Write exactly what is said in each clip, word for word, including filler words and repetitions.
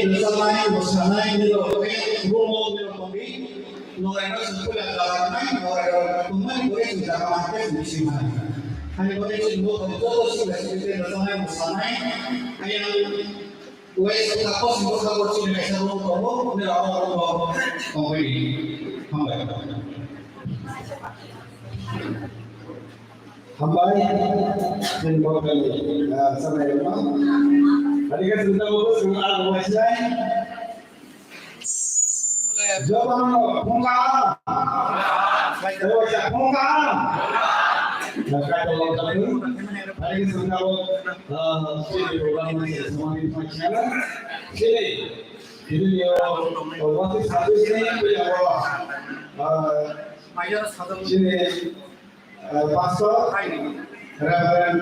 Rwchapnai, mwsanai, nirok khe bumo nirok tongdi, noraino chwng puila kalarnai, norairok tongmani bagwi chwng jaga mankhe chwng bising hai. Haini bagwi chwng bo tong joto sikla sikli tei rwchapnai, mwsanai, ayang wai sakha kosom bwkha bo chini kaisa room tongo, nirok abo room o tongbaidi. Hambai. Hambai, chini bokani, ah, sanai rwma. Ani khe chwng tabuk chwng ah bo sinai. Jabano phungka. Phungka. Kaitor lok jani. Ani khe chwng tabuk, ah, chini program ni samani phai chana. Chini, chini yo, wati service ni, ah, chini, Pastor Reverend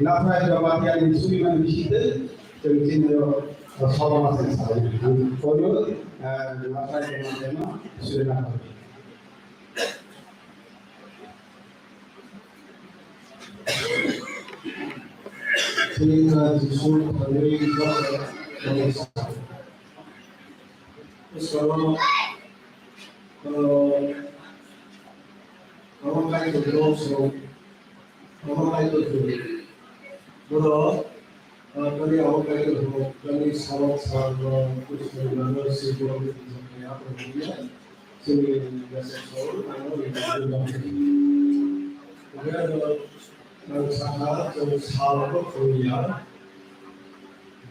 Naphrai Jamatia ni suriman bisite chwng chini sogoma se sai. Koyo Naphrai Jamatia no suriman. Chini Jisu thangwi Israel, uh, Abo Kaitor no song, abo Kaitor no. Bono, ah, kani abo Kaitor no, kani salok salok no, kusung no, sibor no, kusung no, abo no, sini biasa song, ano ni kusung no. Oke, ano, ang saka, ang salok no, ya.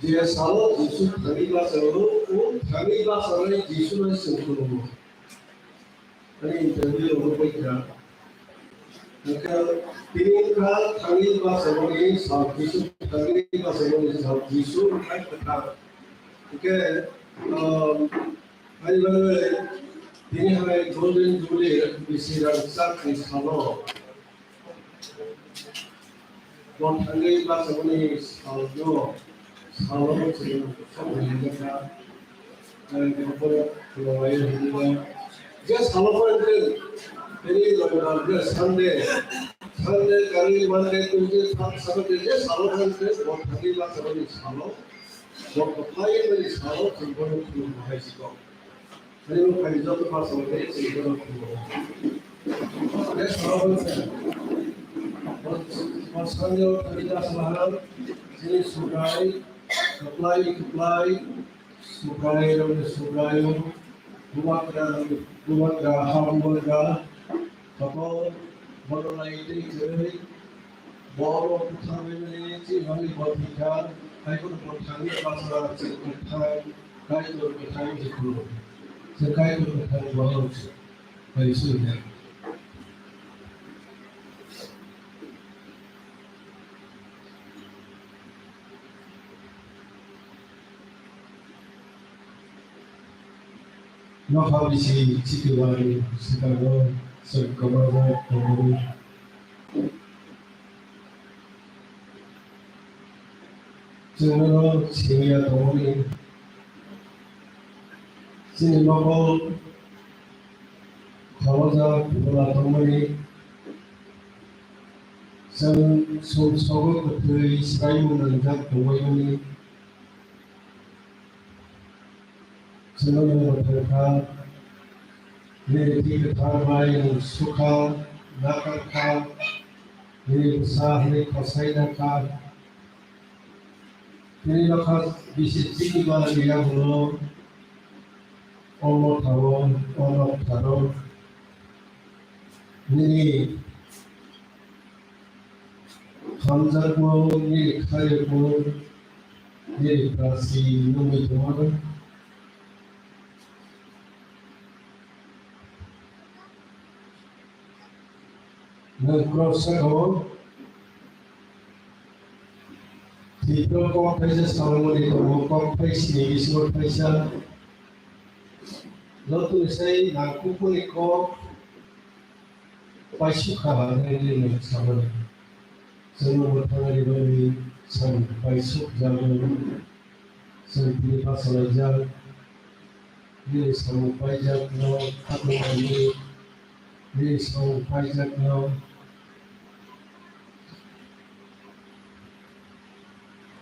Je salok Jisu thani basa no, o thani basa no, Jisu no song no. Ani interview rok bai kha. Hingkhe tini wngkha thangwi bwsajwkni sal Jisu, thangwi bwsajwkni sal Jisu wngkha kwthar. Hingkhe, um, ani bagwi tini hai Golden Jubilee bisi rangchakni salo. Bo thangwi bwsajwkni salno, salo chwng samani wngkha, eh, je salo phai wngkha, tini Roibar je Sunday, Sunday, karwi Monday, Tuesday, Thurs-, Saturday, je salo phai wngkha, bo thangwi bwsajwkni salo, bo kwplai wngmani salo chwng bono khulumno hai si kok. Ani bo kani joto pasal tei chini joto khumo. Tei soro wngkha. Bo sanjao thani das mahal, chini Subrai, kwplai, kwplai, Subrai, rokni Subrai, Bubagra, Bubagra, ha Bubagra, Tabo, bono nai tei kwrwi, bono bwtharwi mani chini bagwi bo thwikha, hai phano bo thangwi bwsajwk chwng kwthang, Kaitor kwthang wngwi phuru. Chwng Kaitor kwthang bono wngkha, bai swi hwnwi. Nokha bisi chikibani swkango chwng kwbangma tongo. Chwngno simiya tongmani chini mokol khorokjak bwla tongmani, chwng sum sogo kwthwi swraimung nangjak tongmani. Chwngno mwthangkha, nini thwi kwthar bai nwng sukha, nakarkha, nini bwsa hwnwi khosai nakha. Nini nokha bisi chini manwi yagulo, o mothao, o noktharo. Nini hamjakmung, nini khairokmung, nini brasi nungwi tongmano. Nwng khoroksa kho, thwipro kok thaisa salmani tongo, kok thaisini bisingo thaisa. Joto ni sai nangkukmani kok paisukha hwnwi nwng samani. Chwngno mwthangwi rwmani samung paisukjago. Chwng tini bachalaijak. Nini samung paijakno khatungmani, nini samung paijakno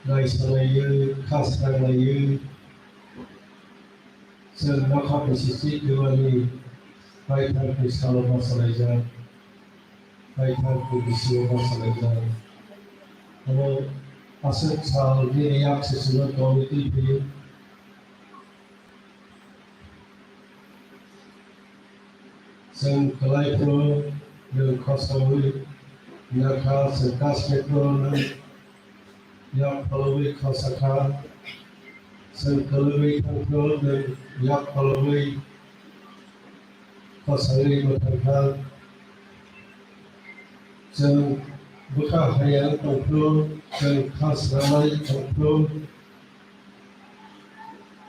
naisalaiwi, khasranglaiwi, Chwng nokha bisi si twmani paithak ni salo ma salaijak, paithak ni bisingo ma salaijak. Abo aswk sal nini yak se chwngno tongwi twi phio. Chwng kwlai phuru nwng khosaui nakha, chwng kasmit phuru nwng yak phalwi khosakha, chwng kwlwngwi thang phuru nwng yak phalwi khosaiwi mwthangkha. Chwng bwkha haya tong phuru, chwng kha swnamwi tong phuru,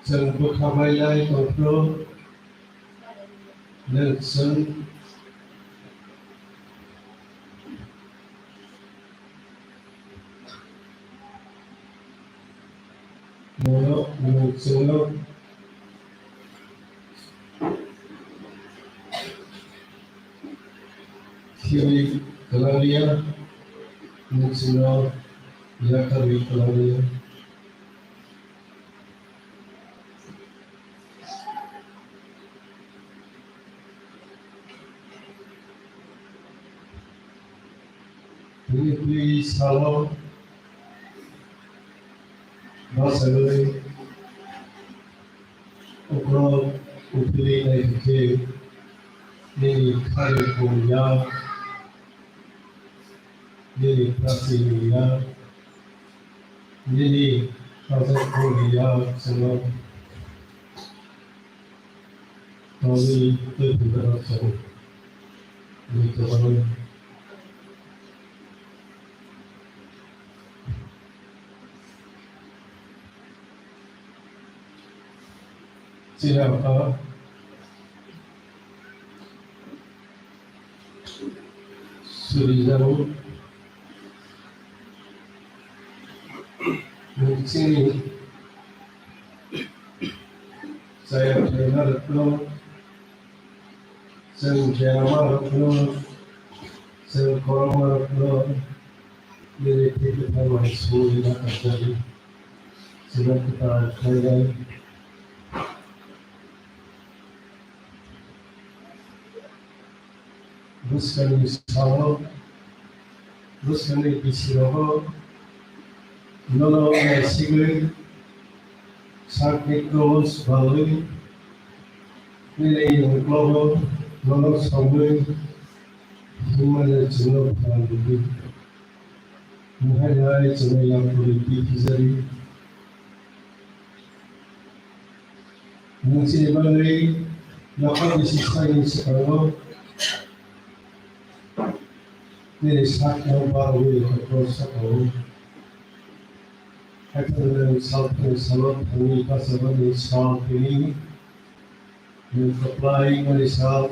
chwng bwkha bailai tong phuru, nwng chwng Mono, nwng chwngno khibi kwlangya, nwng chwngno yakarwi kwlangya. Tini twi salo bwsajwk uklok uphilwi nai khe nini khari pungya, nini plastic ni ya, nini kajak pungya chwngno. Tongwi tei phuibarok chwng ni kwbangma chini apha surijago. Chini chaya khlaima rokno, chwng berama rokno, chwng korokma rokno nini thwi kwthar bai suri na kajagwi chwngno kwtal khlainai. Bwskangni salo, bwskangni bisirogo nono naisigwi sakni kos balwi nini uklogo nono songwi himani chwngno phan rwdi. Mohai hai chwngno yapharwi twi phijari. Nwng chini bagwi nokha bisi saini swkango nini sakno barwi kotor saka-o. Haithakni nwng salthani salo thangwi bachajagwi sal tini nwng kwplai mani sal,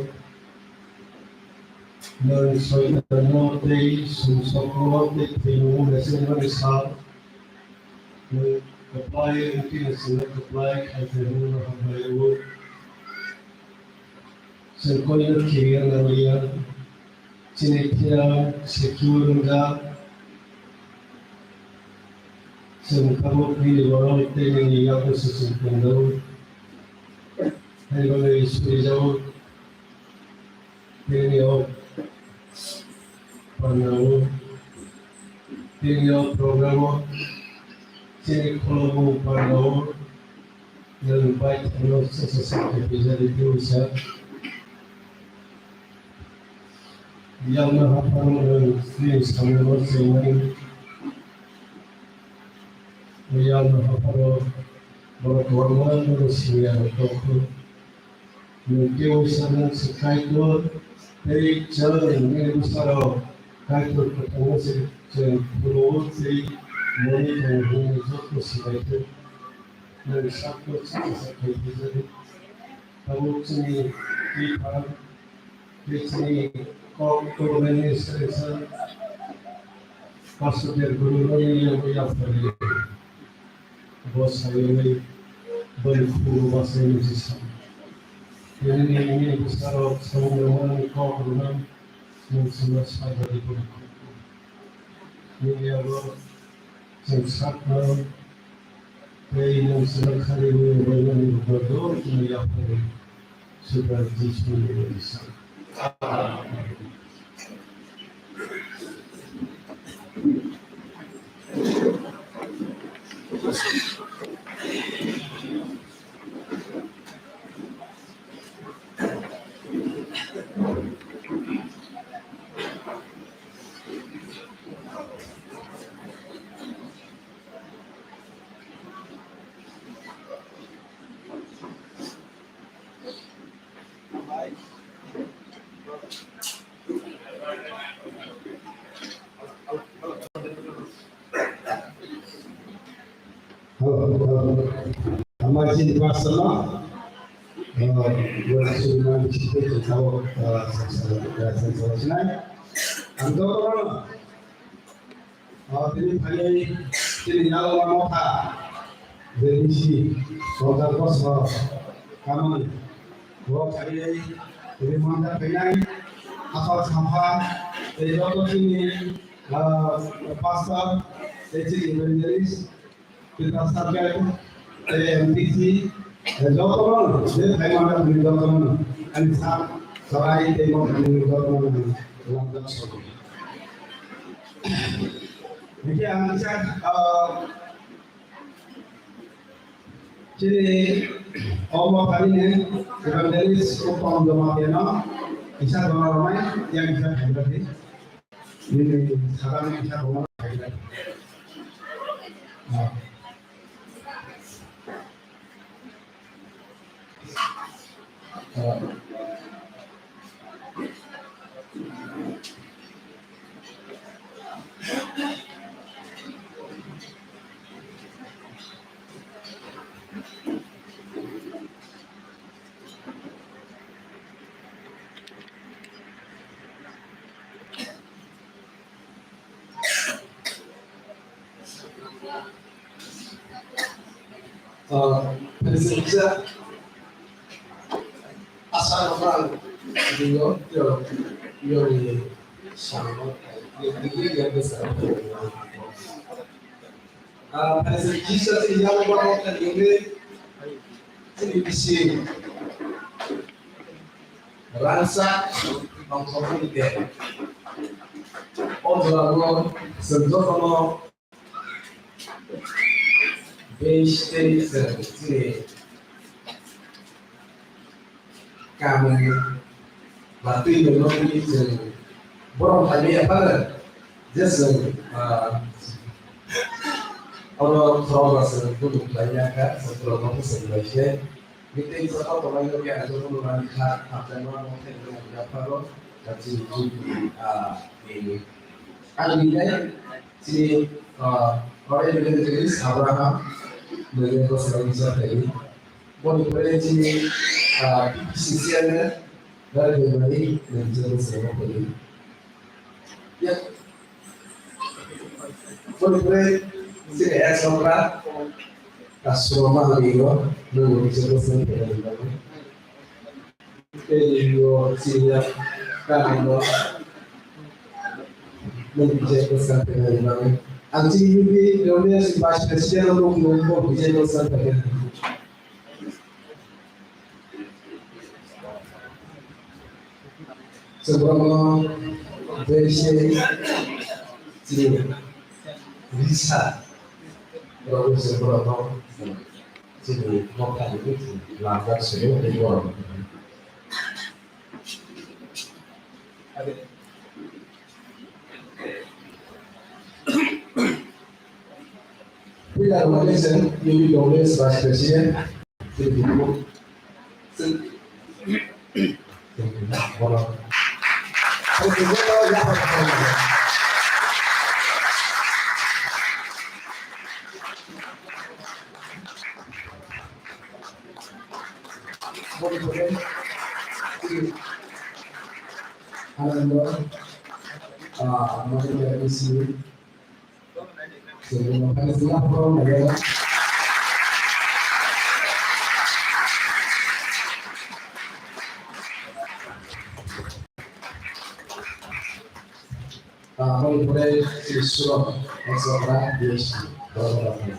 nwng soitanno tei sumsokno tei thwimungno naisingmani sal. Kwplai wngtino chwngno kwplai khaikhe hwnwi hambai rwo. Chwng koino kiriya nangliya. Chini thwiya secure wngjak. Chwng tabuk nini borok tei nini yago se chwng tongjago. Haibagwi surijago. Tini o pandao, tini o programo, tini khulumung pandao, nwng bai thangno sasa sasa khaipijadi tei uisa. Yakno hapharo nwng tini samungno chengmani, yakno hapharo borok kwbangma nono siniya rok tongkhu. Nwng kebo sanang se Kaitor tei chwng nini bwsarok Kaitor kwthangno se chwng phuru-o tei mani tongo hwnwi joto swbai thung. Nwng sakno chwngsa khaipijadi. Tabuk chini twi phan tei chini kok tubunani selengsa Pastor Derguru nini yago yapharwi. Bo saywi boni khuru bachai niji sa. Nini nini bwsarok samung rwmani kok rwna nwng chwngno sajagwi boni khuru. Nini abo chwng sakno tei nwng chwngno khariwi rwmani Bodo, Maya, Super Jisu. Hello, hello. Ama chini pastor no. Oh, wala suri man chini pastor no. Ah, sa sa sa sa sa. Ang to ko. Ah, tini phai tini yalo motha. J B C sorkar ko so kamani. Bo phai tini motha phainai. Apa khapa tei joto tini, ah, pastor tei tini evangelist. Kita sakai, eh, M T C, eh, jotono, je thai manda ni jotono, ani sa, sarai tei manda ni jotono, lamjak sobo. Niki ang sa, eh, chini omo kami ni evangelist upam joma keno, isa joma ramai, yang isa thai manda ni. Nini sagang ni sa bongma khailai. Ah. Ah. Ah, phaisa kisa asa rok ang video, video, video ni samung, video, video ni samung. Ah, phaisa kisa si yang bawa kan ini, ini bisi. Rangsa tongthokni de. O jorao chwng jotono base tei chwng chini kamung ba twi nungno twi chwng borom khlaiwi yaphano je chwng, ah, oro khoroksa chwng bujung khlaiwi ya kha, chwng khoroksa bwswk bai se. Meeting sa kotor lai no kaya joto no mani kha, hamjakma no thai no yapharo, ta chini, ah, ni. Ani ni dai, chini, ah, Honorable Evangelist Abraham, nangya ko sa ni sa thai. Boni pore chini, ah, P P C chairman, Dari Debari, nangya ko sa ni thai. Ya. Pore pore, sini ya, sokra. Kasro ma liyo, nunggu bisa pesan pesan bangun. Liyo, sini ya, kami no. Nunggu bisa pesan pesan bangun. Anti yubi, donya si vice president, nunggu, nunggu bisa pesan pesan. Chwng borokno bese chini risa, borok chwng borokno chini mothani bwkhwrang lamjak swngo tei borok. Puila rwmani chwng U B Congress Vice President, Tripura. Chwng, chwng, bono. Anando, ah, Madhurya Isi, Ah, aboni pore chini Surok, Exokra, D S C, Dharmanagar.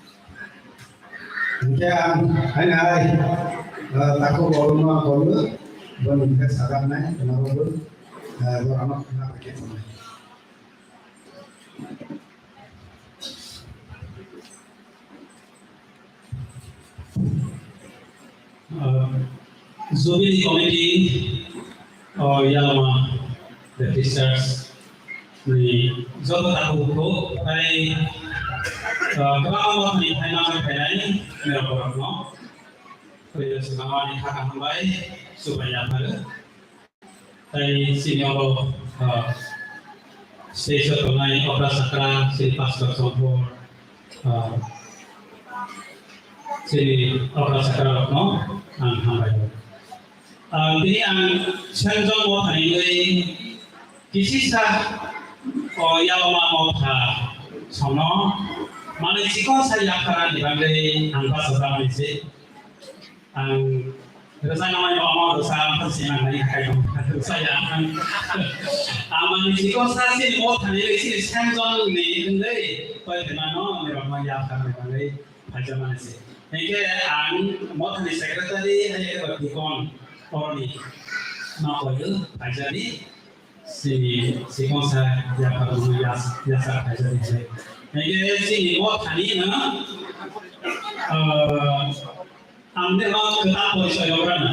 Hingke ang haino hai, eh, takhuk borokno ang kolno, boni hingke sajaknai, norokbo, eh, borokno khna bai khe tongnai. Ah, Jubilee Committee, oh, Yalma Baptist Church ni joto takhuk bukhuk, tai, ah, kwbangma mothani phaima khe phainai, nirok borokno. Tei swkangmani kha kaham bai chubai ya pharo. Tai chini oro, ah, stage o tongnai okra sakra, chini pastor Chongphor, ah, chini okra sakra rokno ang hambai o. Ah, tini ang Sengjong mothani wngwi kisisa, o, Yalma motha sono manwi chikon sa yaphara ni bagwi ang bachajak mani se. Ang rwchapna mai omo rwchap ang phan sinang nai khai tong rwchaya ang. Ang manwi chikon sa chini mothani wngwi chini Sengjong ni wngwi koi thwimano nirok ma yaphar ni bagwi phaijak mani se. Hingke ang mothani secretary hai khe ba deacon oroni ma koiyo phaijani. Chini chikon sa yaphar rwmani yas-, yasa khaijak khe. Hingke chini mothani no, ah, ang de no kwtal porichoi rok rwna.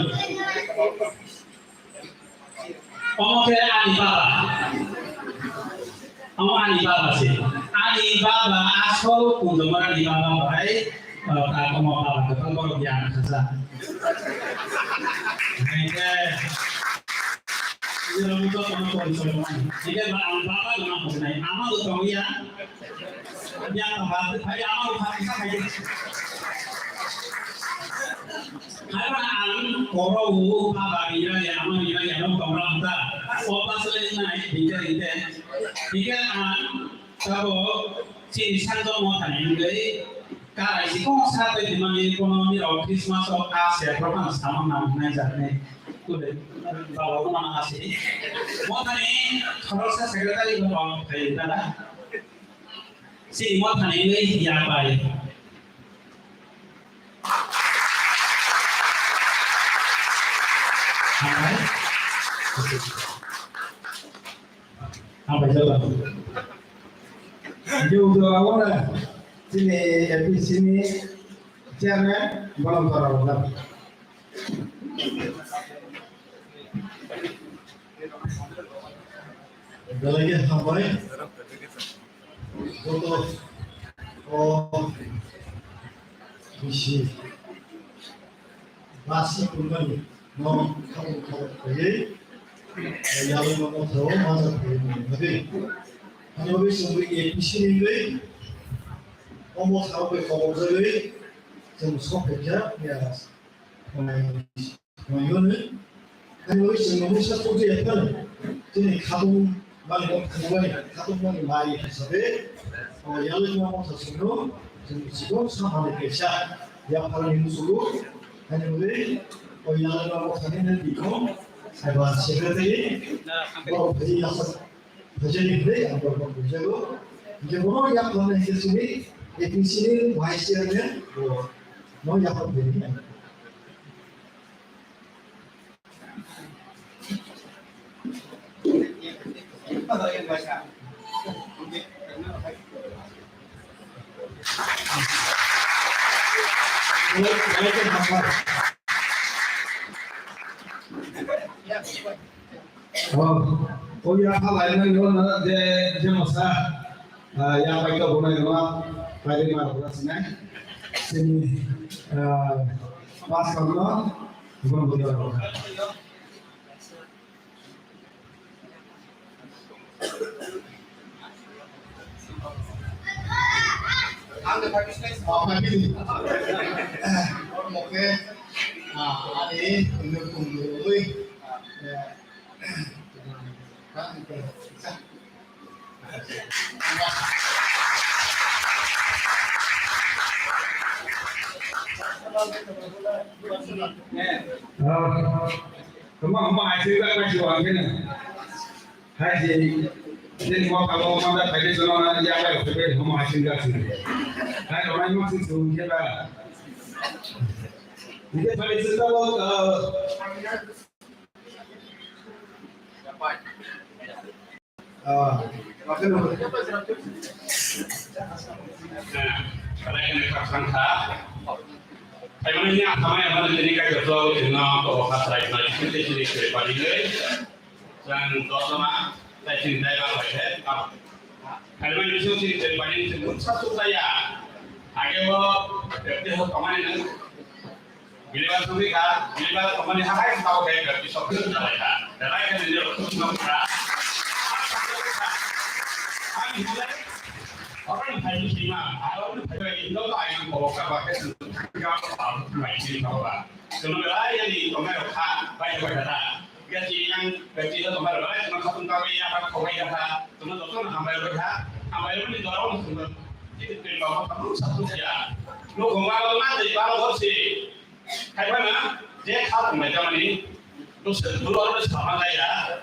Omo khe ani baba. Omo ani baba se. Ani baba asol kunjongmani baba bai, ah, ta omo baba kwtal borok ya khaja. Hingke Ira muto kono kono kono mani. Ike ba ang baba no nang kono nai. Ama do tong ya. Ya tong ba, hai ama do pha kisa khai. Hai ba ang koro u baba ira ya ama ira ya no tong ra ta. Opa sele nai dite dite. Ike ang tabo chini santo mo thani ngai. Karai si kok sa tei dimani kono ni rok Christmas o a se program samang nang nai jak ne. Kule, baba ko mana asi. Mo thani khorok sa secretary ko bang phai dala. Si mo thani ngai ya pai. Hambai. Hambai jalo. Jung do awara. Chini A P C ni chairman, Bolom Tora Rojak. Belai khe hambai. Joto o bisi basi kunmani no khabu khabu khaiwi yalwi mano thawo masa khaiwi mano hadi. Ano bai songwi A P C ni bai omo thawo bai khobor jagwi chwng sok khaikha ya. Mangoni, ani oi chwng nungwi sa tubui ya phano, chini khatung mani, khatung mani, khatung mani mai hisabe, o yalwi ma motha chwngno, chwng chikon samani kaisa, ya phalni musugo, ani oi, o yalwi ma motha ni ne bikon, eba secretary, borok phai yasa. Phaijani hwnwi ang borokno bujago. Hingke bono yak khlainai hingke chini A P C ni vice chairman bo no yak khlainai. Oh, oh ya, halai nang yo na je, je masa. Ah, ya pai ka bunai no, pai de mar bura sinai. Sini, ah, pas ka no, bun bun da. Ang de practice nai sa. Oh, practice. Or moke, ah, ani, ini pun lui. Ah, kama kama aja juga masih wangi nih. Hai, jadi, jadi mau kalau mau ada tadi sono nanti apa ya, tapi mau masih enggak sih. Hai, orang mau sih suruh kita. Jadi, pada cerita lo, eh, Ah, makin apa? Nah, karena ini paksang kha. Saya mana ini apa ya, mana ini kayak betul, ini apa, apa, saya mana ini, ini, ini, ini, ini. Yang pertama, saya cintai apa ya? Apa? Karena ini sih cintai, ini satu saya. Akhirnya, berarti harus kemana ini? Bini ba thangwi kha, bini ba tongmani ha hai tao khe berarti sok thung jalai kha. Belai khe nini rok thung thung kha. Ani hwnlai, oro ni phaini sima, aro ni phaini no ta ayang kobok kha ba khe thung thung kha ba thung thung lai sini kha ba. Jono belai yani tongnai rok kha, bai bai kha ta. Gati yang gati no tongnai rok belai jono khatung kha bai ya kha, khobai ya kha, jono joto no hambai rok kha, hambai rok ni dora no thung. Chini twi bangma thangwi satung ya. Nukhung ma ma twi baro hor si. Kaiphano je kha tonglaijamani, dosra duro aro sama jaya.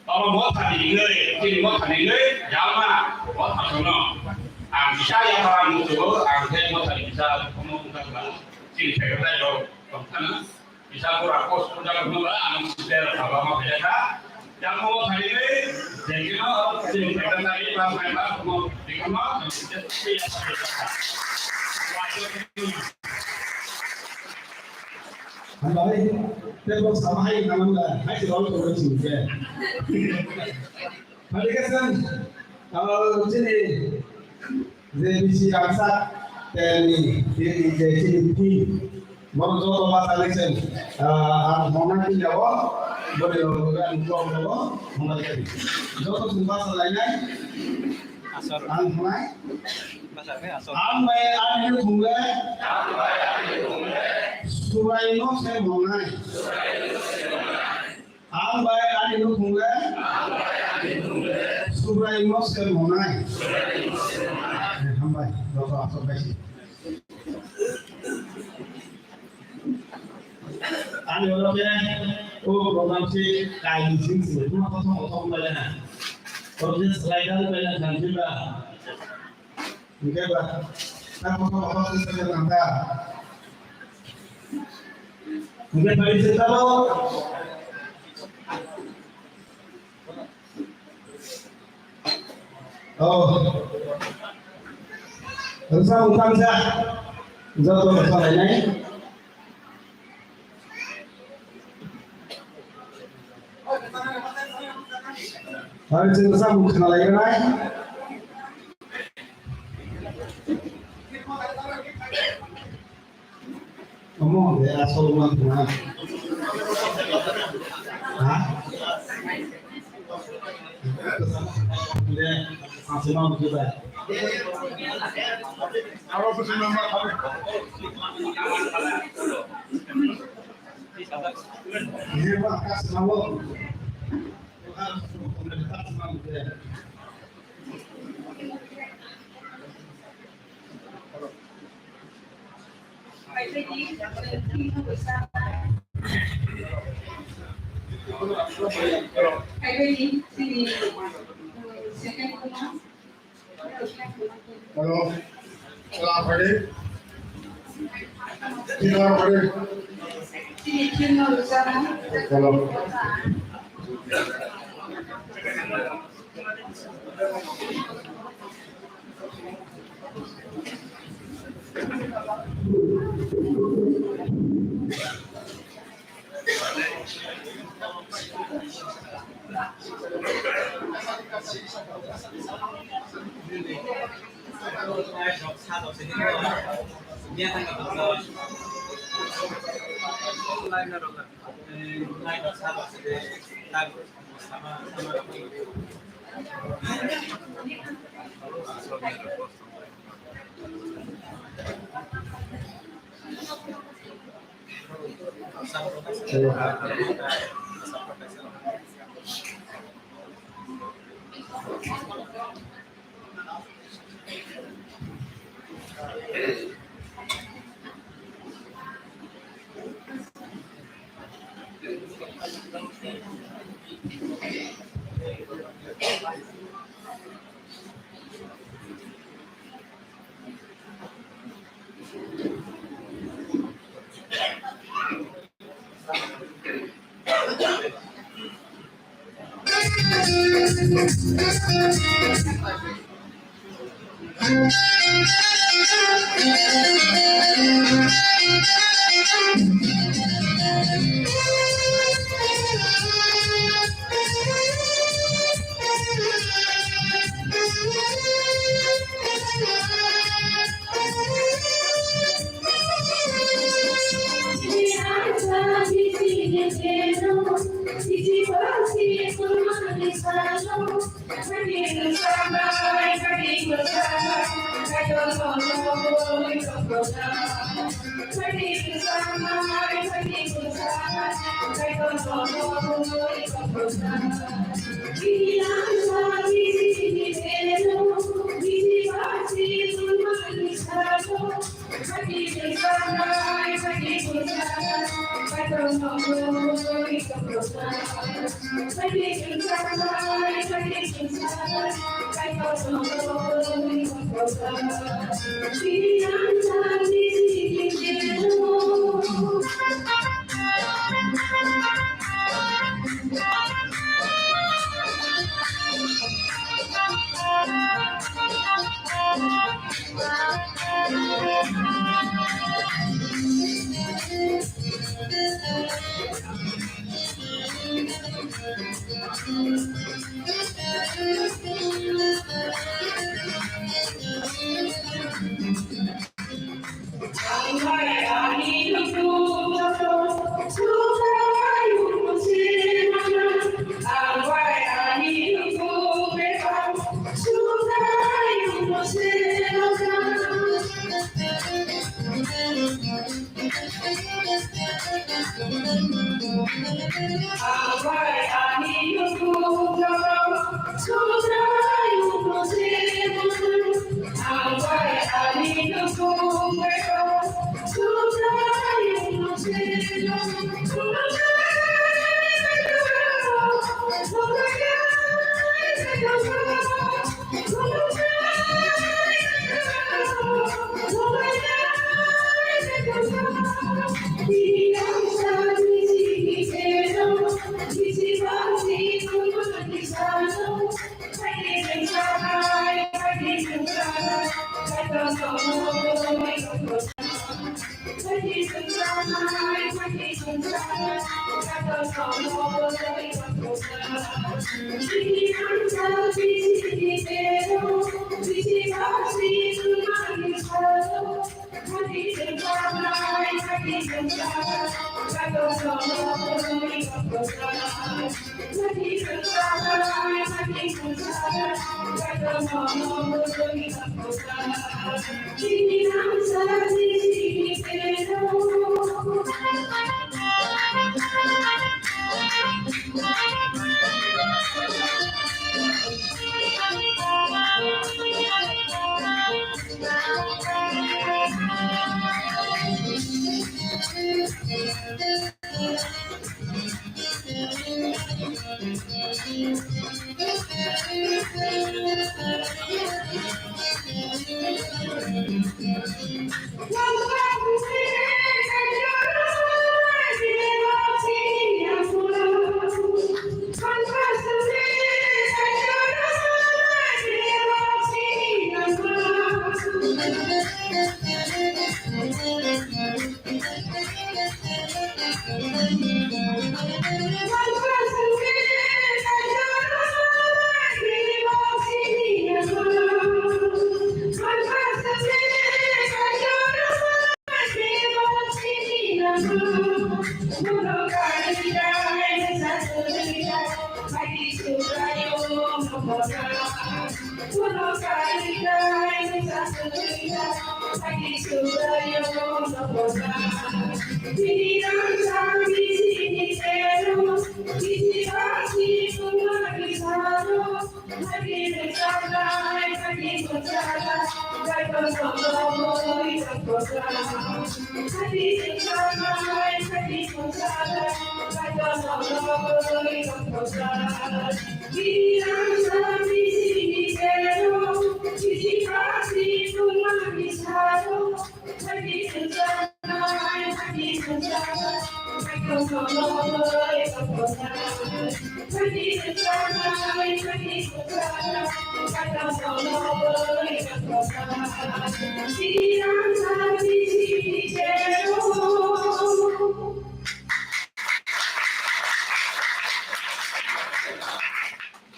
Abo mothani wngwi, chini mothani wngwi, yalma motha tongno. Ang kisa yaphar ang muchungo, ang khe mothani kisa komo wngkha ba, chini secretary rok tongphano. Kisa pura post wngkha ba, ang sister baba ma phaijakha. Yang mothani wngwi, jengkino, chini secretary ba, ba, ba, komo, dikhono, ang kisa Hambai, tei bo sama hai nang nang hai se rol ko sing ke. Bari ke san, ah, chini je bisi rangsa, tei ni, ni je chini phi, mo joto ma sali sen, ah, ang hona ki jawo, bari lo ga ni ko ko, hona ki. Joto sumba salai nai. Asor. Ang hwnai. Basa khe asor. Ang bai ani nukhung le. Subraiyungno se monai. Ang bai ani nukhung le. Subraiyungno se monai. Hambai, joto asor bai si. Ani oro khe o program se kaini sing se, kuma kothom kothom bai na. Oro khe slide bai na khan jin ba. Hingke ba, ta kothom kothom se se nang ta. Hingke bai se ta lo. Oh. Rwchapmung tangsa. Joto rwchap lainai. Hai, chwng rwchapmung khna lainai. Omo de asol ma khna. Ha? De asol ma khna. Aro kuchung ma khna. Ye ba kas na wo. Hello. Hello, pare. Hello, pare. Hello.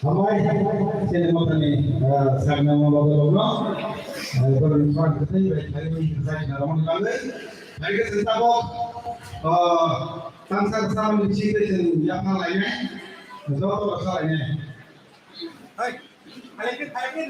Hambai, sini motani, eh, sakna mo bago bago. Eh, bago ni fak betai bai thai bai thai na ramon kale. Hari ke senta bo, eh, tangsa sama ni chinte sen ya pha lai ne. Joto pha lai ne. Hai, hai ke, hai ke.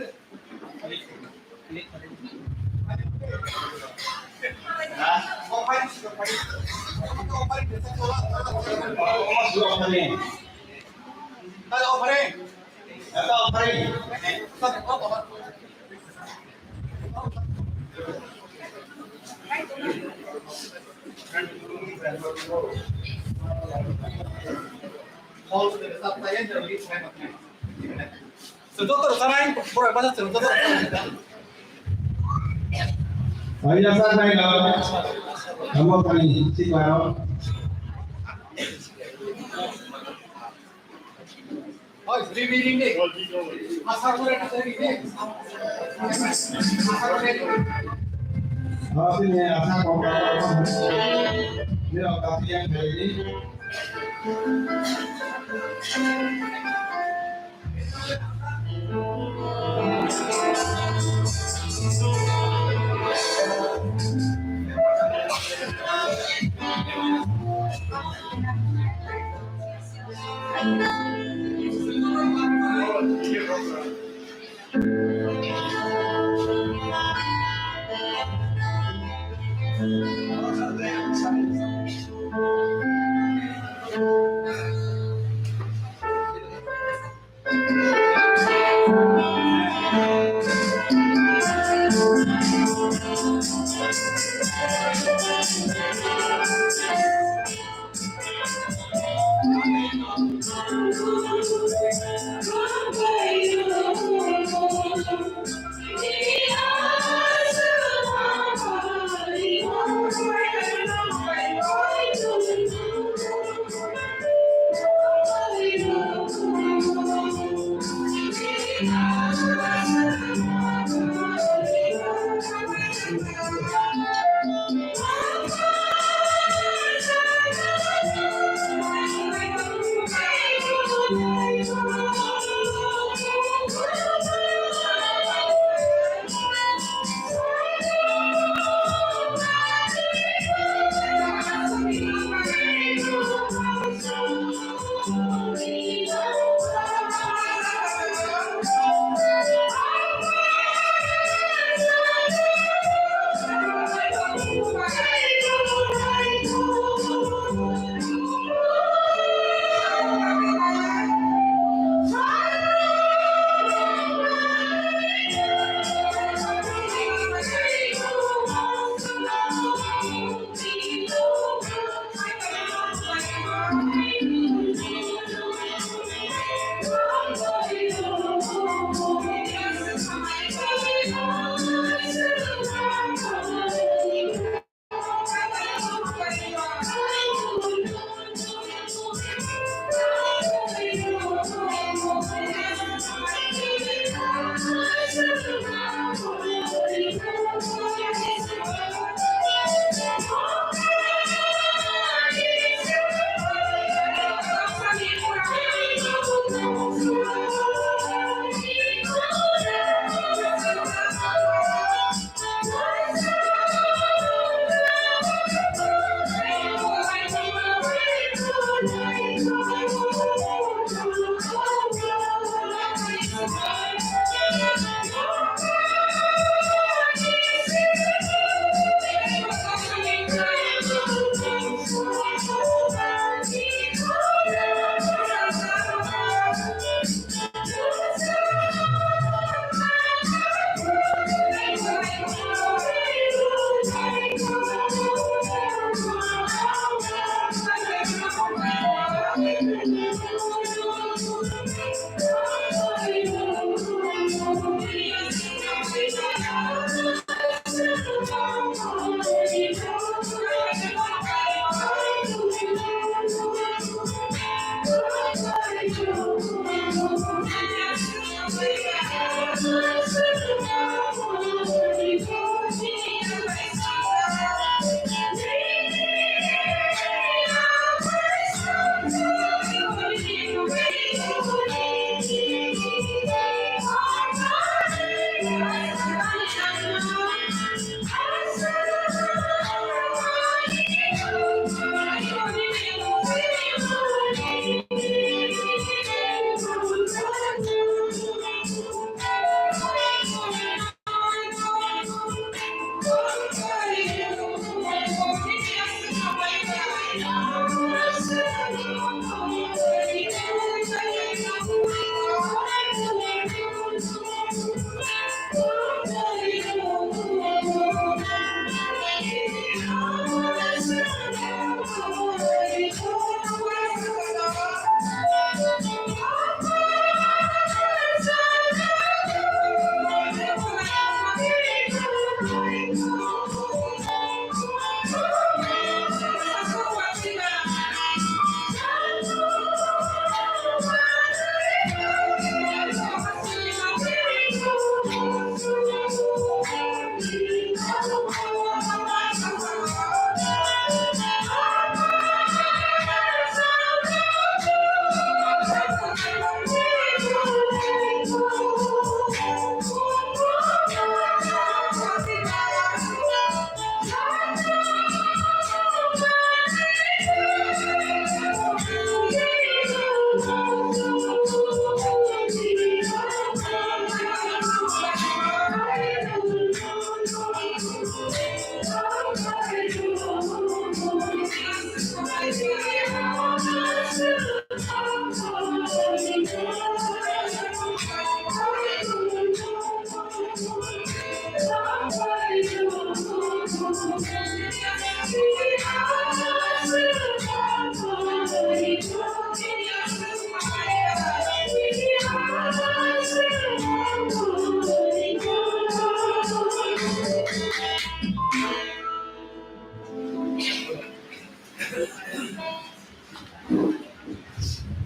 Hall. Chwng joto rwchanai, borok basa chwng joto rwchanai. Aya sa nai na. Amo pani si klaro. Oi, reading ni. Asa kore na reading ni. Asa kore. Asa kore. Ni ro ka pian kare ni.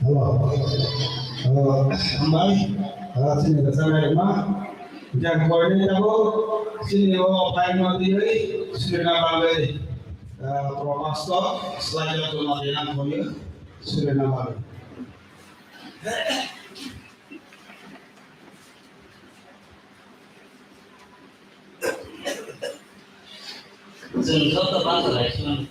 Hello. Hello. Hambai. Ah, chini rwchapnairokno. Jang koinwi tabuk chini o phaima twiwi swrwngna bagwi, ah, Pro Pastor swlaijak tongma twi nang koinwi swrwngna bagwi. Chwng joto bachalaisong.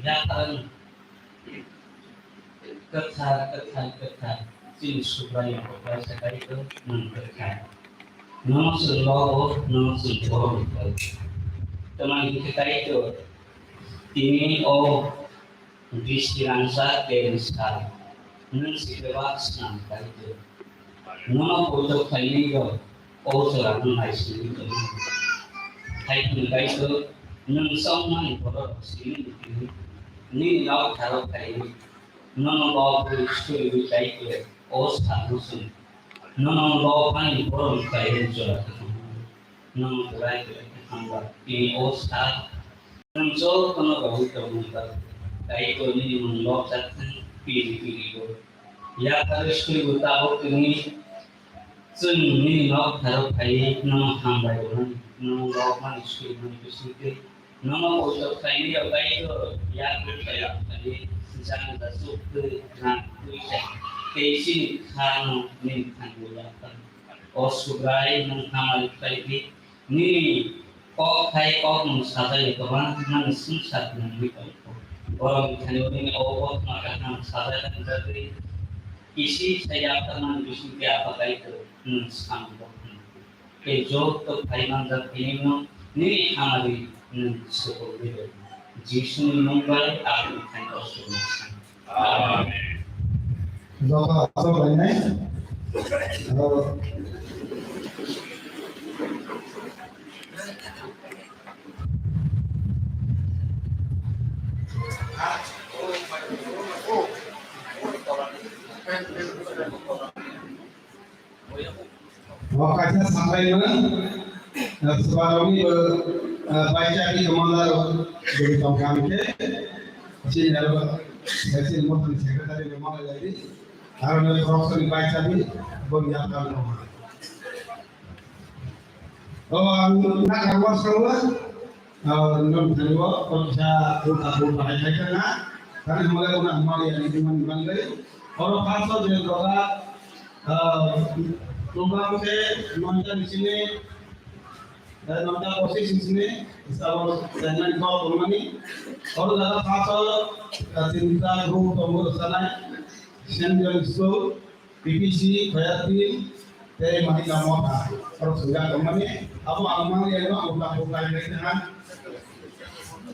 Yakarang kwthar, kwthar, kwthar, chini Subraiyung Kaitor, Kaitor nwng kwthar. Nono chwng lobo, nono chwng borok rwkha. Tamni hwnkhe Kaitor, tini o Dristi rangchak tei rwngsa, nwng si bebak swnam Kaitor. Nono poito khlainai rok o jorano naisingwi tongo. Hai phano Kaitor, nwng chongmani borok simi nini nini nok tharo khlaiwi, nono bo bwrwi suriwi Kaitor o salno chwng nono bo ani borok khlaiwi jora kwthang. Nono belai belai khe hambai. Tini o sal nwng jotono rwui tongmani bagwi Kaitor nini mung nokjak thang piri piri bo. Yapharwi suribo tabuk tini chwng nini nok phaibo phaiwi nono hambai rwnani, nono lokmani surimani bisingtwi, nono poito khlainai rok bai to yakung khlai phaiwi jang da chuk twi rang twi khe tei chini kha no nini thani bo yapharwi. O Subrai, nwng hamari khlai di, nini kok hai kok nwng sajagwi kwbang nang swngchar nangwi tongo. Borok ni thani nini o kothoma kaham sajak nang jagwi kisi sai yapharmani bisingtwi Apha Kaitor nwng samung bo phunukgo. Tei joto phai manjak tini no nini hamari nwng swpogwi rw. Jisuni mung bai Apha ni thani o swngchar. Amen. Joto aswk lainai. Aro O kaisa saklaimung, eh, swbarokni bo, eh, baisa di commander bwrwi tongkha hwnkhe, chini aro, eh, chini mothani secretary bo malai lai di. Aro nini khoroksa ni baisa di, bo ni yapharwi tongkha. O ang nakha waskango, ah, nwng thani o, o kisa ulta pul bahai khai kha na, thani hwnba le o nang mani ani mani mani lai. Oro first o je doga, ah, program khe nonta ni sini, eh, nonta pochis ni sini, sabo chairman kok tongmani. Oro jaga first o, ah, tinta group tongo rwchanai, Saint John School, P P C, Khoyati, tei Mahila Motha, oro swijak tongmani, abo ang mangli eno ulta pul khai khai kha.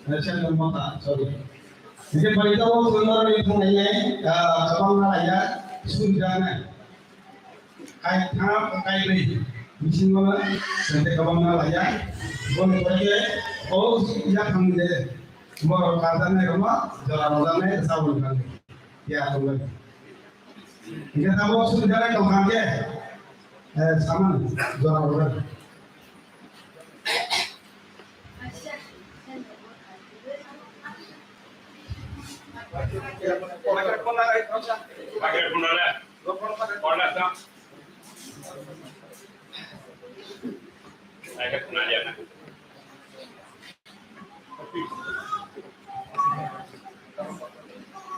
National Motha, sorry. Hingke pari tabok sundor ni thang nai nai, ah, kabang na laiya, swijak nai. Kai thang, kai bri. Bisingo na, sente kabang na laiya. Boni pore ke, o ya thang de. Borok kajaknai rokno jora rwjaknai, saboni bagwi. Ya, tongmani. Hingke tabok suri jalai tongkha hingke, eh, samani jora rwjaknai.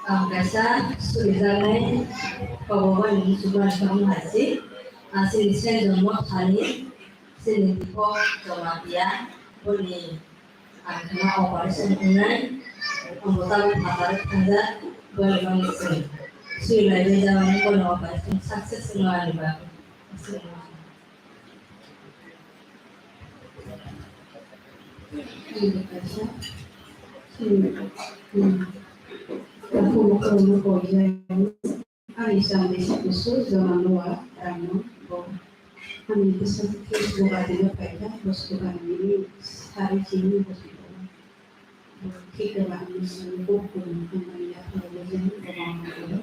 Ang kaisa surijaknai kobo bai muchungma wngkha hachi. Ang chini Saint John Mothani, chini Dipok Jamatia, boni ang khna operation wngnai. Ang bo tabuk phataro thangjak, boni bagwi chwng sui lai rijak, boni operation success wngmani bagwi. Ani chandi si kusu joma nua rangno bo. Ani bwswk Facebook ati no paikha, bwswk ani sari chini bwswk. Thik khe ba ang nini bukhuk ni hambai yapharo le jani kwbang manwi.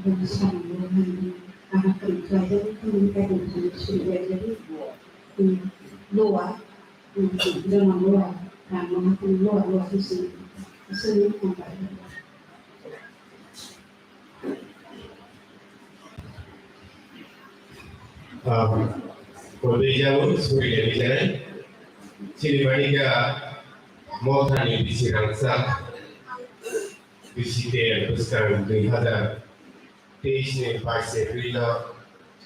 Bini samung bo hambai aha kwrwng khlaijak, hambai kaitor thani surilaijak. Lowa, jemon lowa, rang no hakhe lowa lowa khe se, se hambai. Ah, Kobe jabo suri ni jai. Chini bani ka Mothani bisi rangsa. Bisi te bwskang dui hazar teis ni bais April o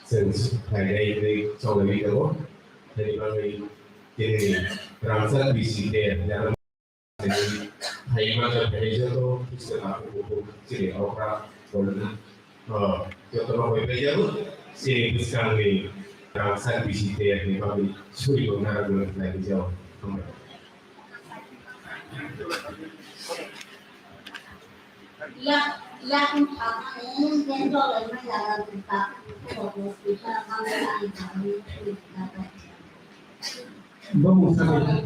chwng phainai hinwi chongwi tongo. Tini bagwi tini rangsa bisi te jana Hai masa phainai joto Khristo ni bukhuk chini okra bolni, o, jotono hoi pai jago, chini bwskangni rangchak bisi tei ani bagwi suri bo narwkna nai jago. Hambai. Yak, yak wngkha, eh, yang dol lai ma jaga wngkha, wngkha, wngkha, wngkha. Bo mungsa bai.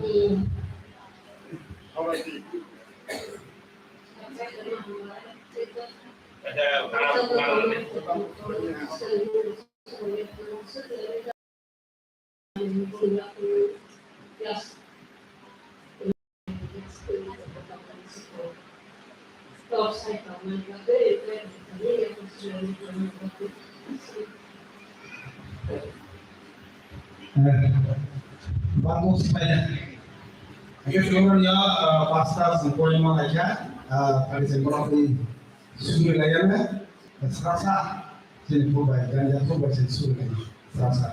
Bagus banyak. Oke, sebelumnya, eh, pasta sempurna aja, eh, tadi sempurna pun sudah layarnya, terasa, sini pun baik, dan jatuh baik sini sudah layarnya, terasa.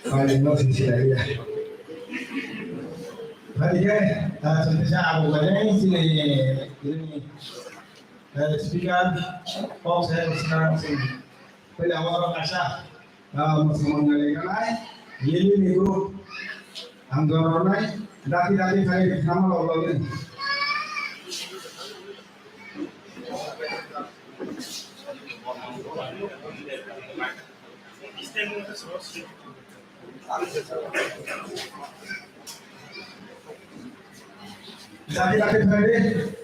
Bai, no sisi lagi ya. Bai, ya, ah, sisi sa abu bai, sini, ini, eh, speaker, kok saya sekarang sini. Bai, awal kasa, ah, musulman ngalai ngalai, ini nih guru, ang dorong nai, dati dati saya sama lo lo ini. Jati jati phaidi.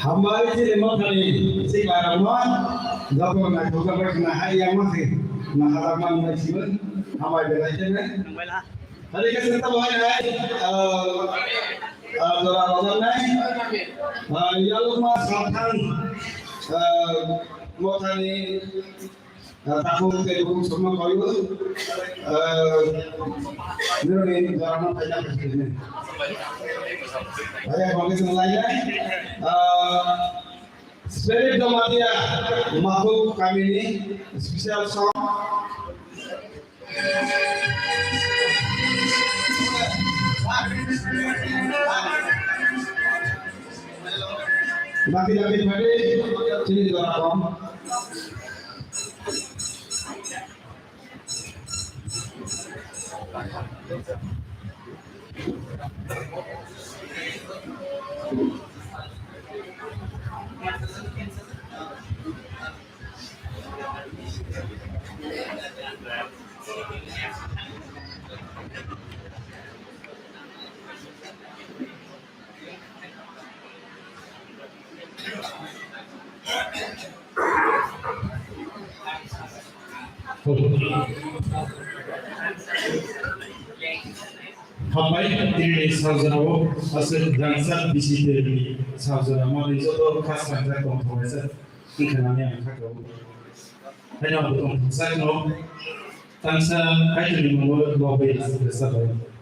Hambai chini mothani si barama, joto naithokjak bai khna hai yang masi, naharma wngbai sibai, hambai belai chini. Hari ke senta bahai hai, ah, ah, jora rojan nai, ah, yalma sathang, ah, mothani, ah, takhuk tei bukhuk songno koyo, ah, nironi jorano phaina phaikhe. Hai, hai, bangkhe chwng lainai, ah, Spirit Jamatia Makhuk kamini special song. Daki daki phadi chini jora kom. Hambai, tini saljana o aswk rangchak bisi tei rwni saljana manwi joto kha sanjak tong thok laijak wngkha nani ang kha kabo. Haino ang tong sakno tangsa Kaitorni mungo lobwi aswk rwchapmani.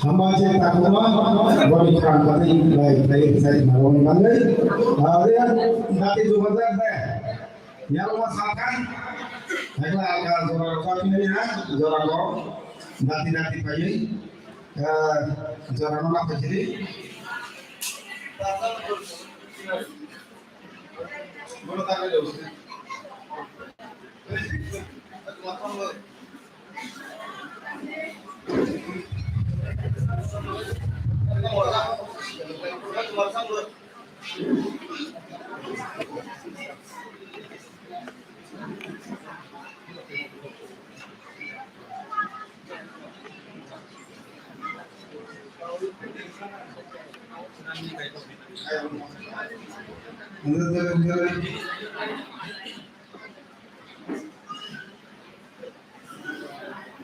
Hamba je takuma, boni kham kati lai lai sai marong bangai. Are, nati dua hajar de. Yang ma sakan. Ekla alka jora rok kati ni ha, jora rok. Nati nati payi. Eh, jora no na payi.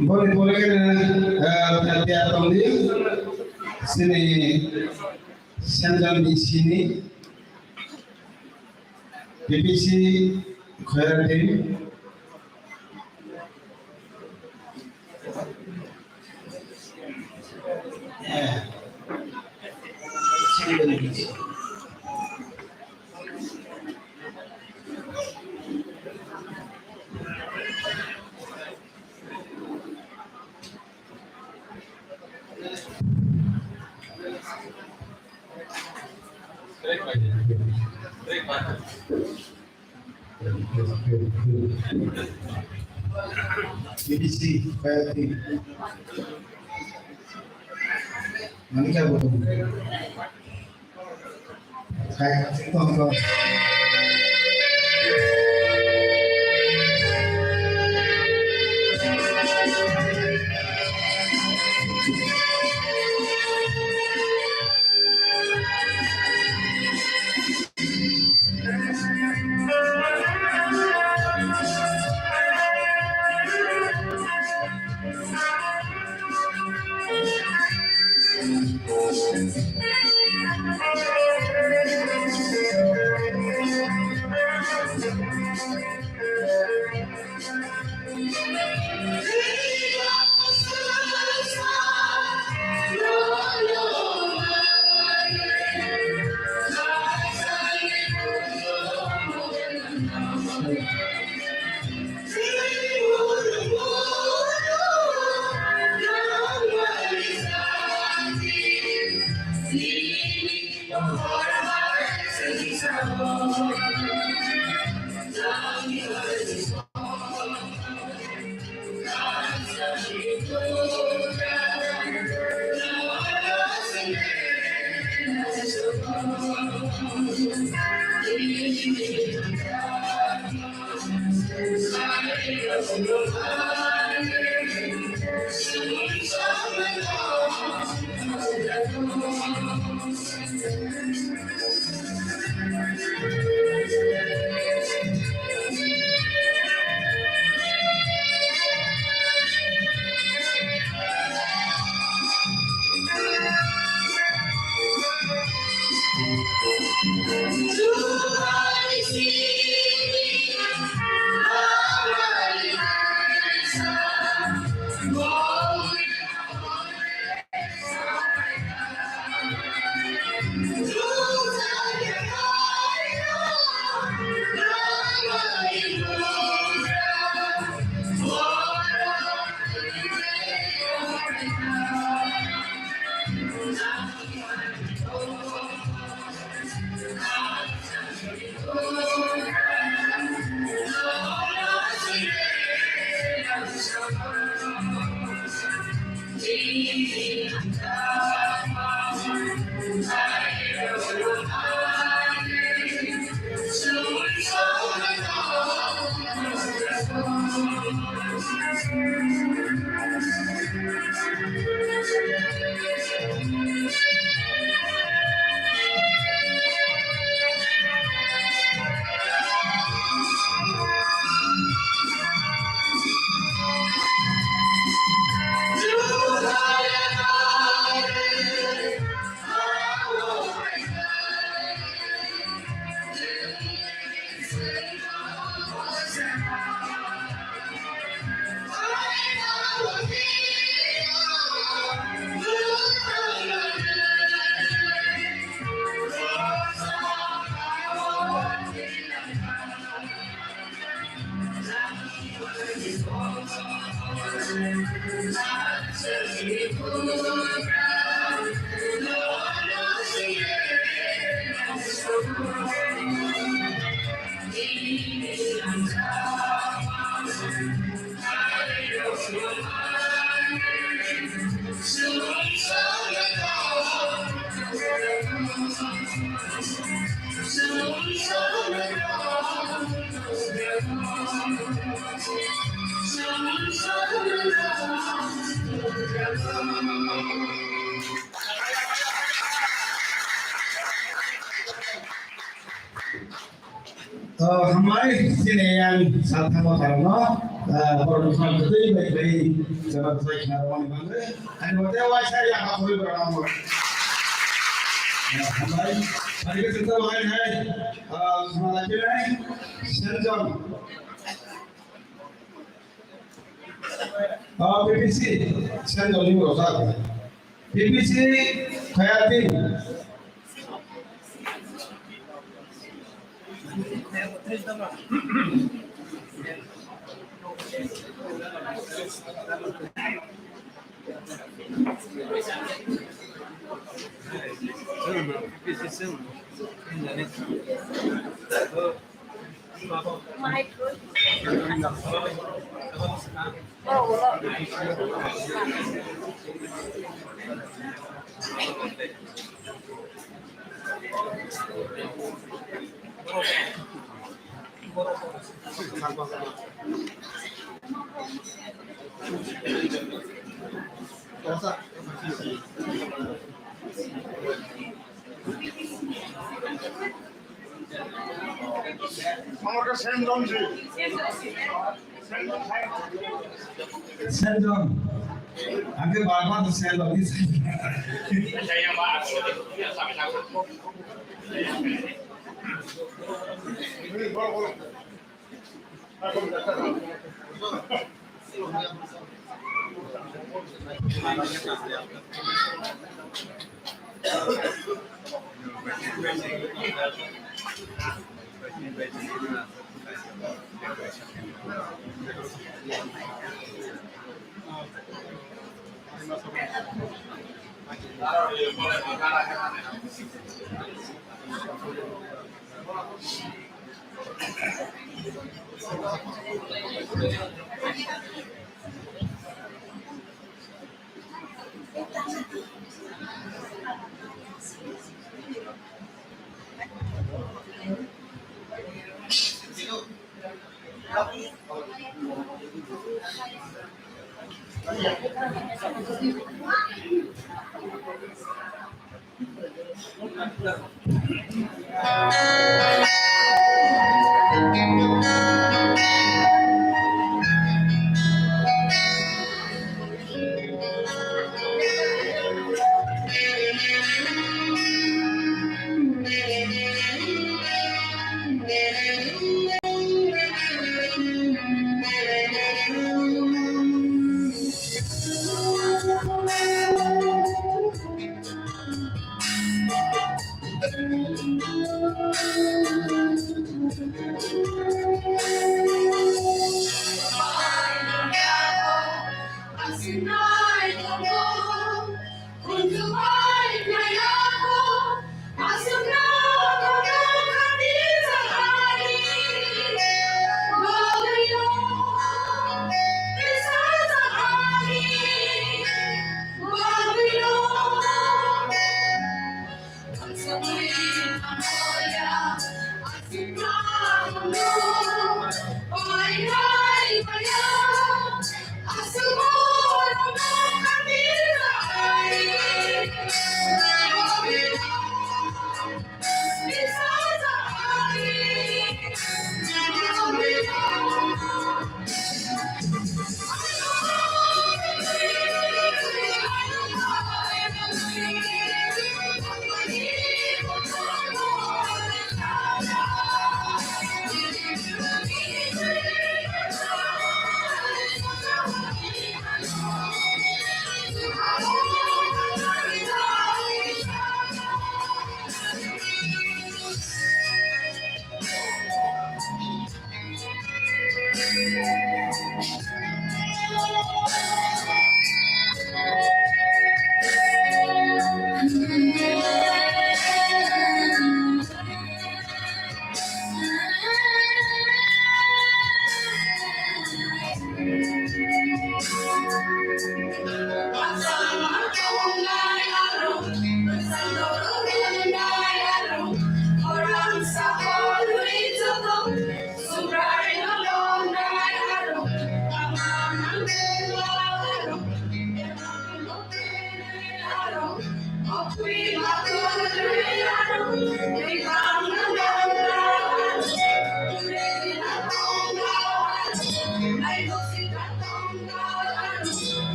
Boni pore, eh, tiyar tongdi, sini Central D C ni P P C Khoyar team. B B C, Khoyar team. Manika Botong. Hai, tong, tong. Oh, hambai, sini yang salthamo tharokno, ah, borokni khorang kwtwi bai bai jora bwsai khna rwmani bagwi. Ani bo tei waisa yang ha khorwi borok ang bo. Ah, hambai, phaikhe chwngsa bo hai hai, ah, khna lai phinai, Senjon. Ah, P P C, Senjon ni borok jak. P P C, Khayatin. Senjon. Angke baba tu Senjon.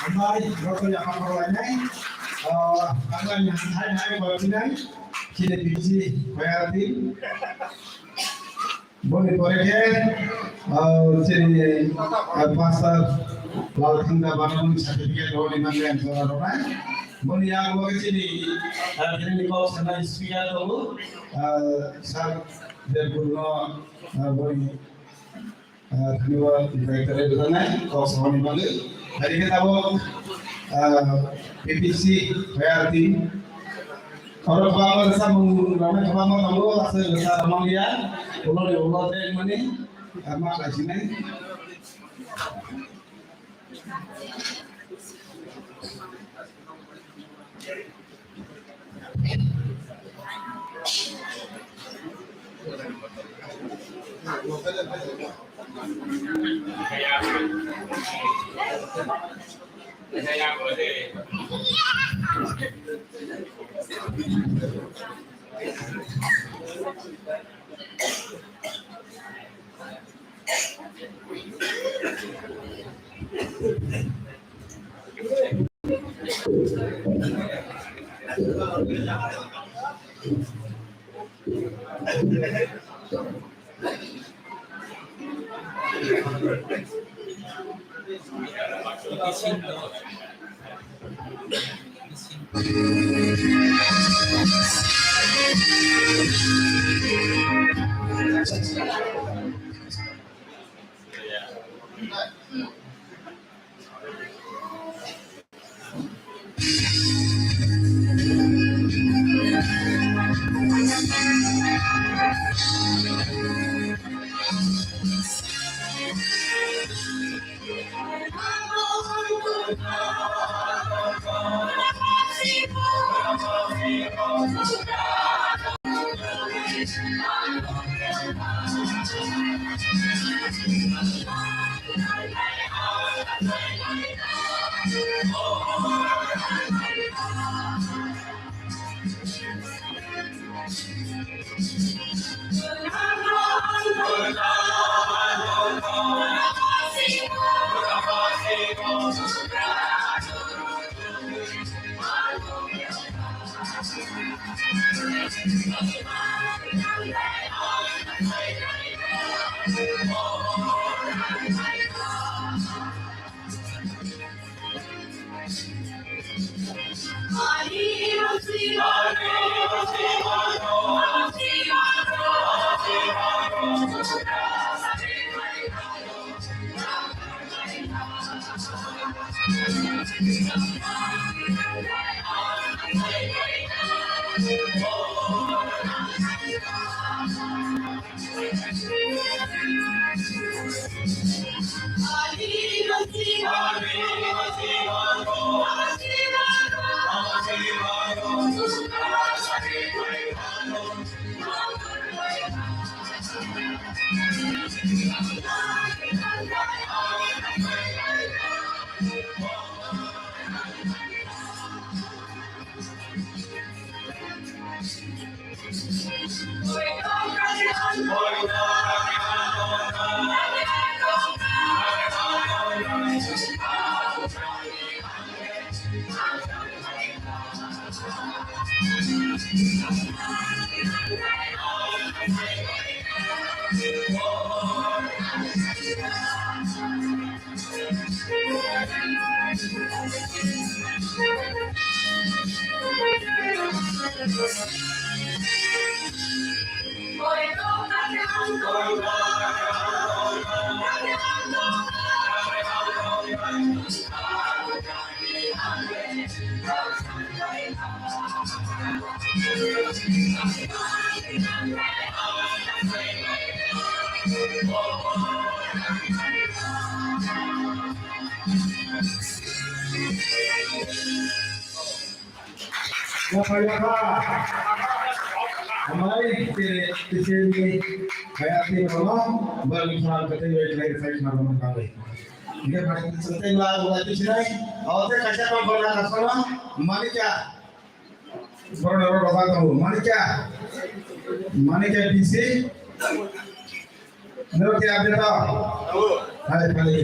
Hambai, joto yaphang rwlainai. Ah, ang ani hai hai bo tinai. Chini bisi bayar di. Boni pore khe, ah, chini, ah, pastor Lal Thangda Banamuni certificate rwni mangya ang jora rwnai. Boni yago khe chini, ah, chini kok sanai speaker tongo, ah, sir Debguru no, ah, boni Ah, thani o director bai bwtharnai kok samani bagwi. Hai khe tabuk, ah, P P C fire team. Oro kwbangma rwchapmung rwmani kwbangma tongo, aswk rwchap rwmani ya. Ulo ni ulo tei mani, ah, ma khlaisinai. Yapha, yapha. Amai, tere, tere, kaya, tere, mama, bal, khal, kate, wai, khlai, sai, khna, mama, kale. Ike, bhai, sante, la, la, tu, sinai. Aote, kaisa, kam, bal, na, kasana, manika. Borok norok rohor tongo. Manikya. Manikya B C. Norok khe update tong? Hai, phali.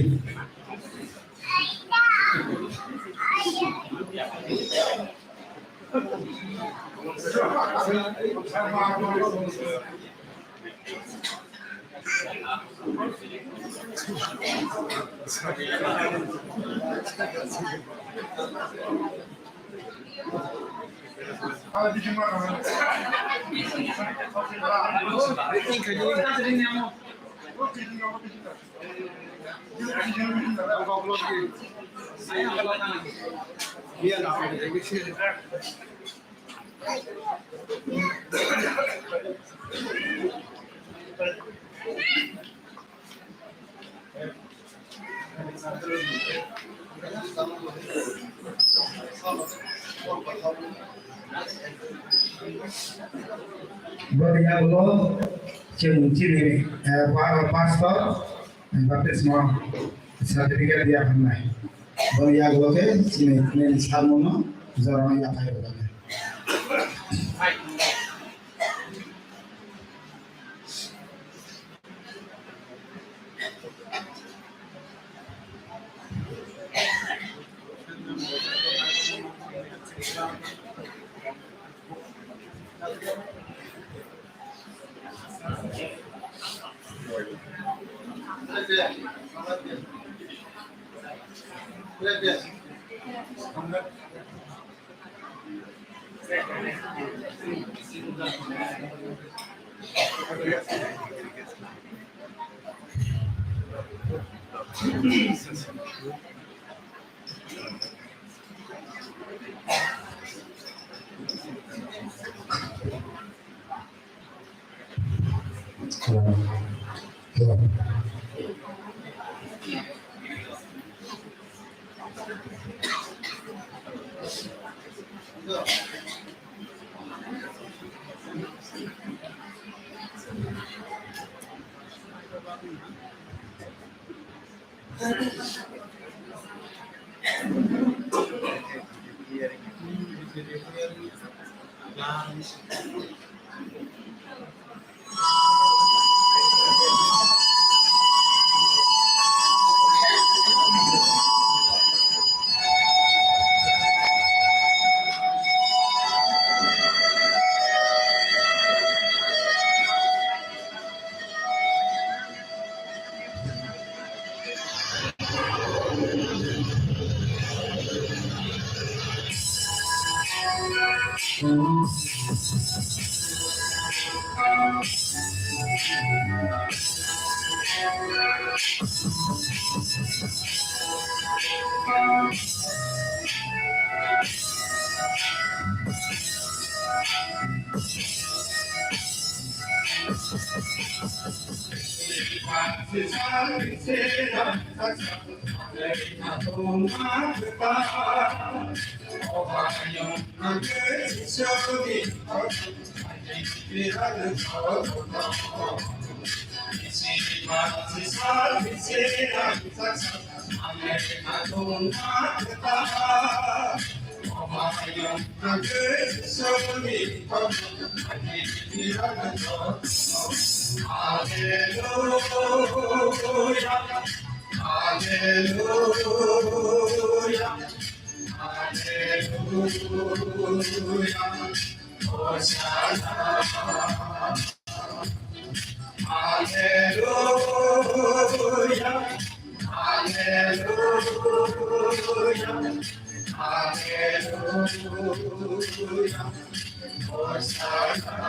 Boriya ulo chwng chini, eh, pa-, pastor, eh, baptisma certificate dia hwnwi. Boriya ulo khe chini, chini sarmungno jorano yaphai rwjaknai. Hallelujah, hallelujah, hallelujah, Hosanna. Hallelujah, hallelujah, hallelujah, Hosanna. Hallelujah, hallelujah, Hosanna.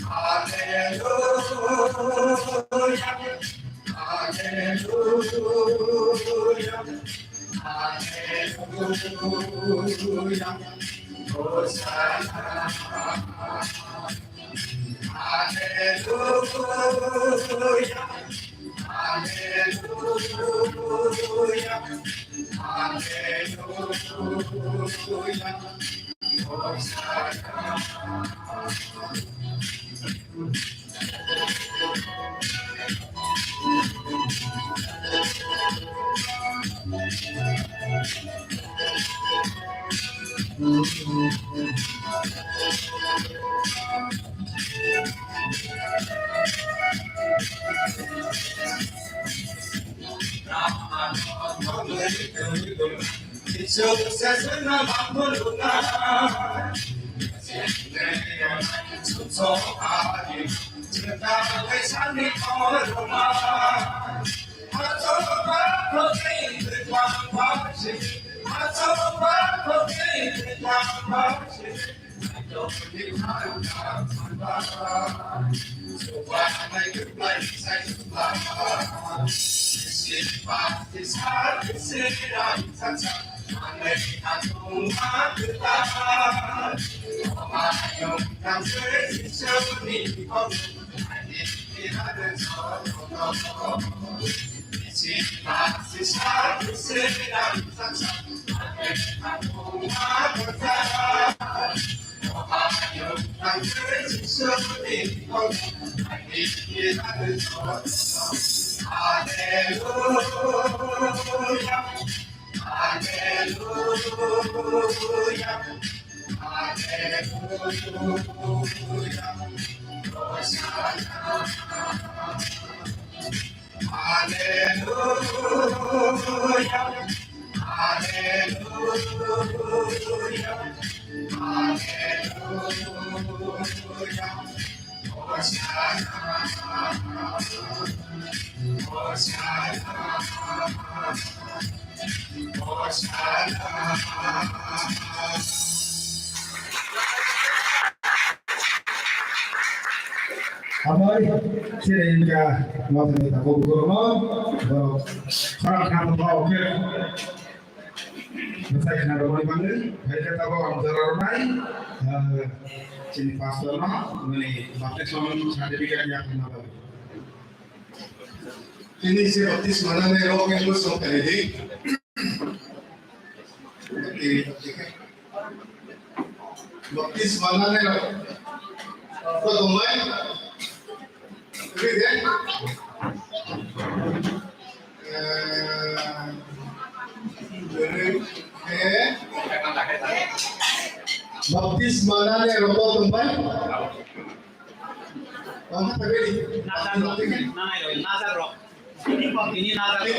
Hallelujah, hallelujah, hallelujah, Hosanna. Hallelujah, hallelujah, hallelujah, Hosanna. Hallelujah. Hallelujah. Hallelujah. Hosanna. Hosanna. Hosanna. Amai, sini ka, mau tadi tak kau buku rumah, kalau orang kenapa mau ke, besai kenapa mau dipanggil, hari kata bawa orang rumah, sini pastor no, ini baptisma certificate ni apa nama? Ini si baptisma nane rok yang gue sok tadi di. Baptisma nane rok. Rok tongbai. Oke deh. Eh, eh, baptisma nane rok tongbai. Tongbai tadi. Nazar rok. Nanai rok. Nazar rok. Ini nazar rok.